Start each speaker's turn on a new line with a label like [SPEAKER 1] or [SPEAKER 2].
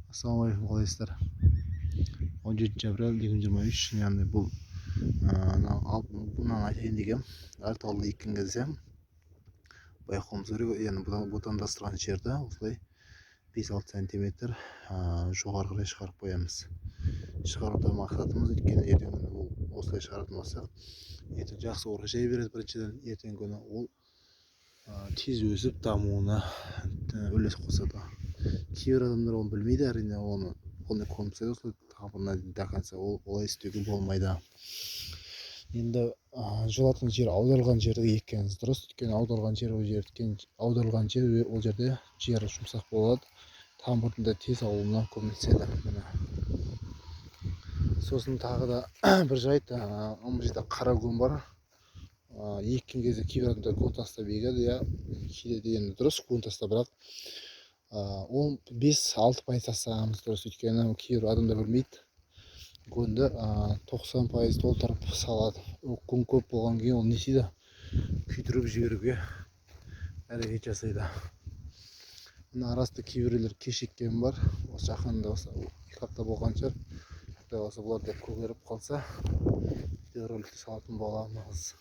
[SPEAKER 1] Ассалаумағалейкум, қалайсыздар? 17 апрель 2023. Яғни бұл мынаны айтайын дегенім, әр талды еккен кезде байқауымыз керек, яғни будандастырған жерді осылай 5-6 сантиметр жоғары қарай шығарып қоямыз. Шығаруда мақсатымыз, өйткені ертеңгі күні ол осылай шығаратын болсақ, ертең жақсы ұрық жай береді біріншіден, ертеңгі күні ол тез өсіп, дамуына үлес қосады. Кейбір адамдар оны білмейді, әрине, оны полный көміп тастайды осылай тамырына дейін до конца. Ол олай істеуге болмайды. Енді жолатын жер аударылған жерді еккеніңіз дұрыс, өйткені аударылған жер, ол жер, өйткені аударылған жер, ол жерде жер жұмсақ болады, тамырдың да тез алуына көмектеседі. Міне, сосын тағы да бір жайт: мына жерде қара көң бар. Еккен кезде кейбір адамдар көң тастап егеді, иә, кейде деген дұрыс көң тастап, бірақ 15-6% тастағанымыз дұрыс, өйткені кейбір адамдар білмейді, көңді 90% толтырып салады. Ол көң көп болғаннан кейін ол не істейді? Күйдіріп жіберуге әрекет жасайды. Мына арасында кейбіреулер кеш еккен бар, осы жақында, осы 2 апта болған шығар. Құдай қаласа, бұлар да көгеріп қалса, видеороликті салатын боламыз.